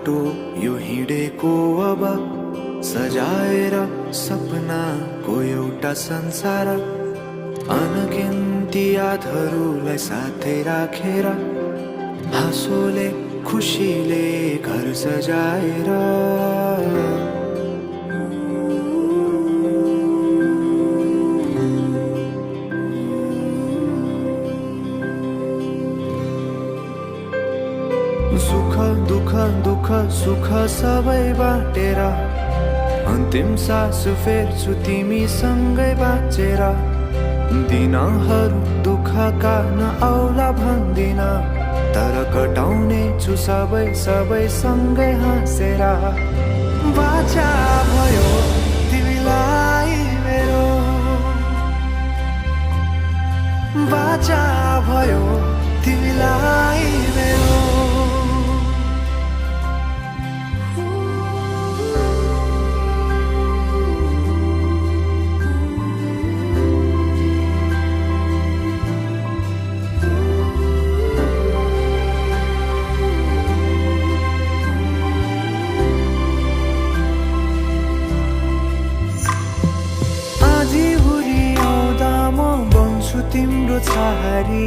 बाटो यो हिँडेको अब सजाएर सपनाको एउटा संसार अनगिन्ती यादहरूलाई साथै राखेर हाँसोले खुसीले घर सजाएर सुख दुख दुख सुख सबै बाटेर अन्तिम सास फेर्छु तिमीसँगै बाँचेर दिनहरू दुःखका नआउला भन्दिन तर कटाउने छु सबै सबै सँगै हाँसेर बाचा भयो तिमीलाई मेरो बाचा भयो तिमीलाई मेरो तिम्रो छहारी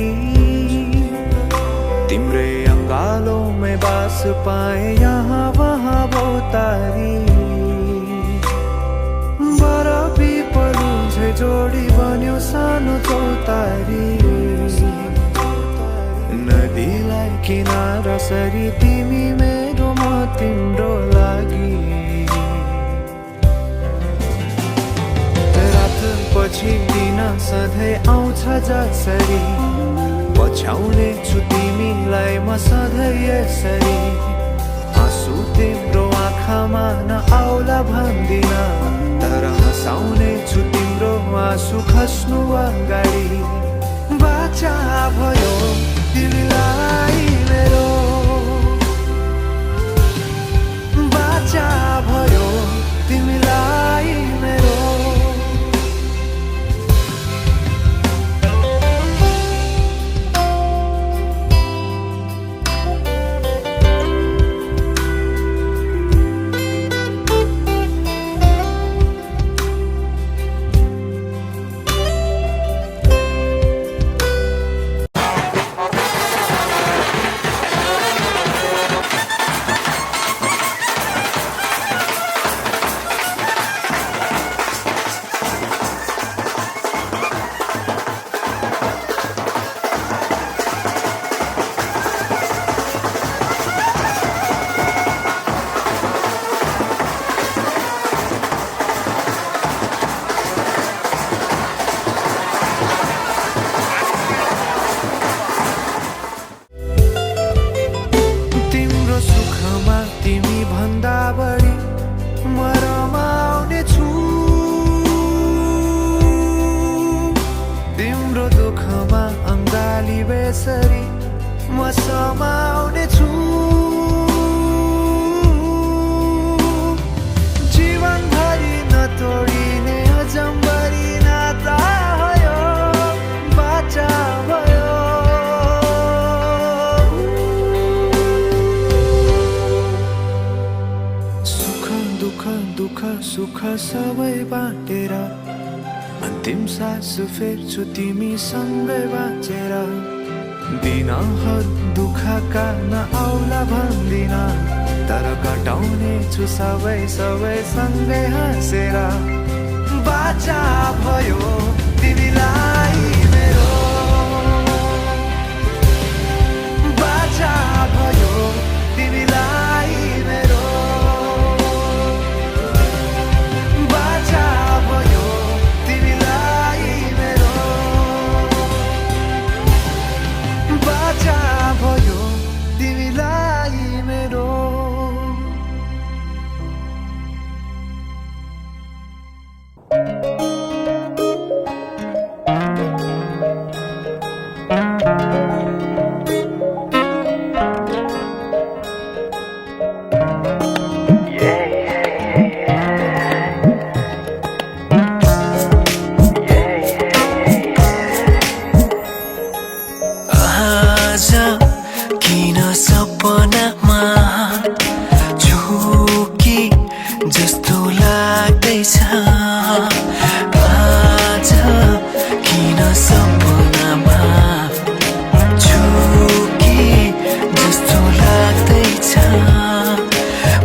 तिम्रै अङ्गालोमै बास पाए यहाँ वहाँ बहुतारी बरफी पलु झै जोडी बन्यो सानो चौतारी नदीलाई किनारा सरी तिमी मेरो म तिम्रो लागि पछि दिन सधैँ आउँछ जसरी पछ्याउने छु तिमीलाई म सधैँ यसरी आँसु तिम्रो आँखामा नआउला भन्दिन तर हँसाउने छु तिम्रो आँसु खस्नु अगाडि बाचा भयो तिमीलाई मेरो बाचा भयो तिमीलाई मेरो म समाउने छु जीवनभरि नतोडिने अजम्बरी नाता भयो बाचा भयो सुख दुख दुख सुख सबै बाटेर अन्तिम सास फेर्छु तिमीसँगै बाँचेर दिनहरू दुःखका नआउला भन्दिन तर कटाउने छु सबै सबै सँगै हाँसेर बाचा भयो तिमीलाई मेरो बाचा भयो तिमीलाई मेरो बाचा भयो तिमीलाई मेरो बाचा भयो तिमीलाई मेरो आज किन सपनामा छु कि जस्तो लाग्दैछ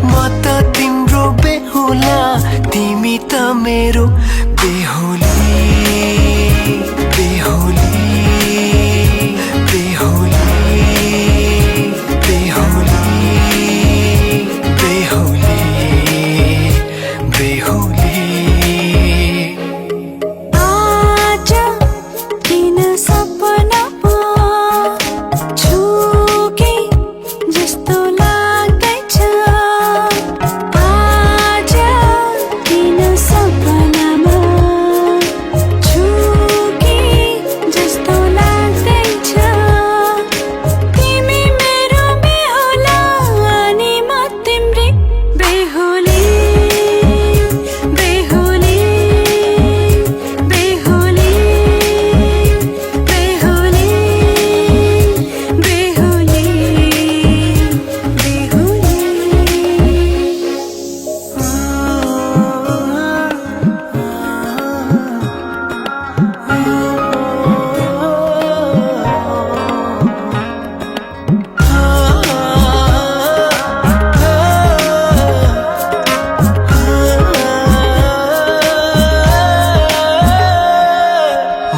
म त तिम्रो बेहुला तिमी त मेरो बेहुली बेहुली बेहुली बेहुली बेहुली बेहुली आज किन सपनामा छु कि जस्तो लाग्दैछ आज किन सपनामा छु कि जस्तो लाग्दैछ तिमी मेरो बेहुला अनि म तिम्रै बेहुली बेहुली बेहुली बेहुली बेहुली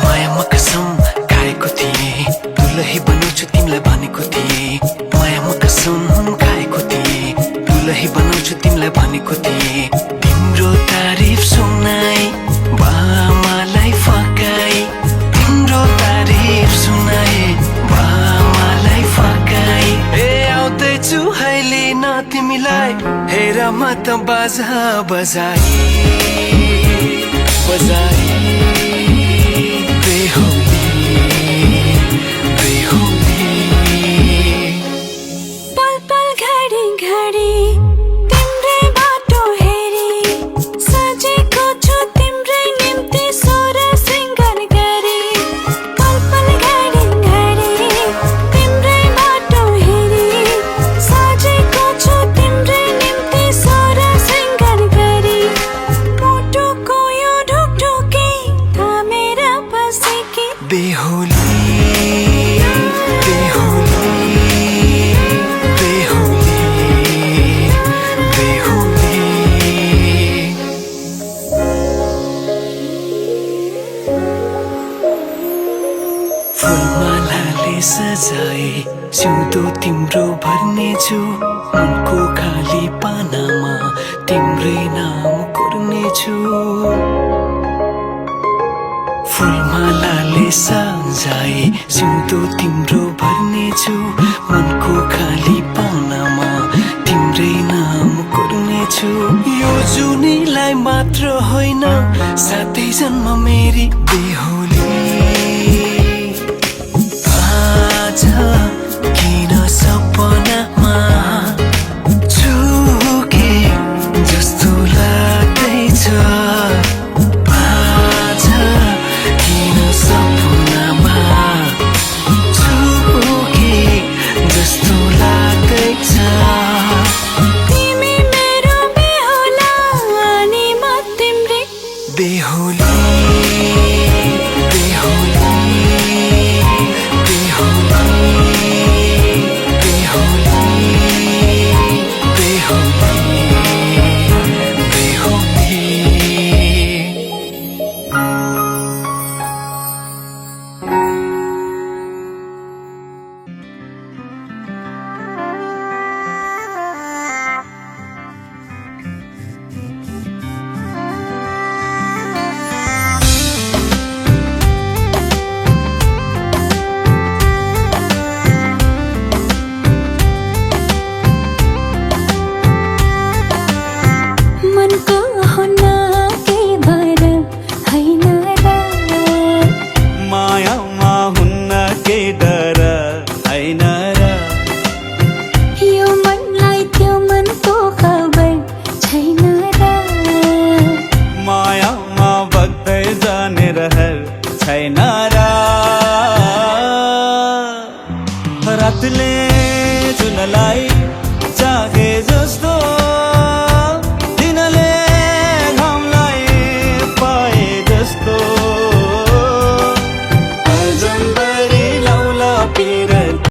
मायामा कसम खाएको थिएँ दुलही बनाउँछु तिमीलाई भनेको थिएँ मायामा कसम खाएको थिएँ दुलही बनाउँछु तिमीलाई भनेको थिएँ तिम्रो तारिफ सुनाई बामालाई फकाई तिम्रो तारिफ सुनाई बामालाई फकाई ए आउँदैछु अहिले न तिमीलाई हेर म त बाजा बजाई बजाई बेहुली बेहुली पल पल घडी घडी तिम्रै बाटो हेरी सजेको छु तिम्रै निम्ति सोर सिंगार गरी पल पल घडी घडी तिम्रै बाटो हेरी सजेको छु तिम्रै निम्ति सोर सिंगार गरी मुटुको यो ढुकढुकी थामेर बसेकी बेहुली बेहुली बेहुली बेहुली फुलमालाले सजाए सिउँदो तिम्रो भर्नेछु मनको खाली पानामा तिम्रै नाम कोर्नेछु फुलमालाले सजाए सिउँदो तिम्रो भर्नेछु मनको खाली पानामा तिम्रै नाम कोर्नेछु यो जुनीलाई मात्र होइन साथै जन्म मेरी बेहुली आज किन सपनामा छु कि जस्तो लाग्दैछ आज किन सपनामा छु कि जस्तो लाग्दैछ तिमी मेरो बेहुला अनि म तिम्रै बेहुली बेहुली बेहुली बेहुली बेहुली बेहुली मनको हुन के भर हैन र मायामा हुन्न के डर हैन र यो मनलाई त्यो मनको खबर छैन र मायामा बग्दै जाने रहर छैन र रातले जुनलाई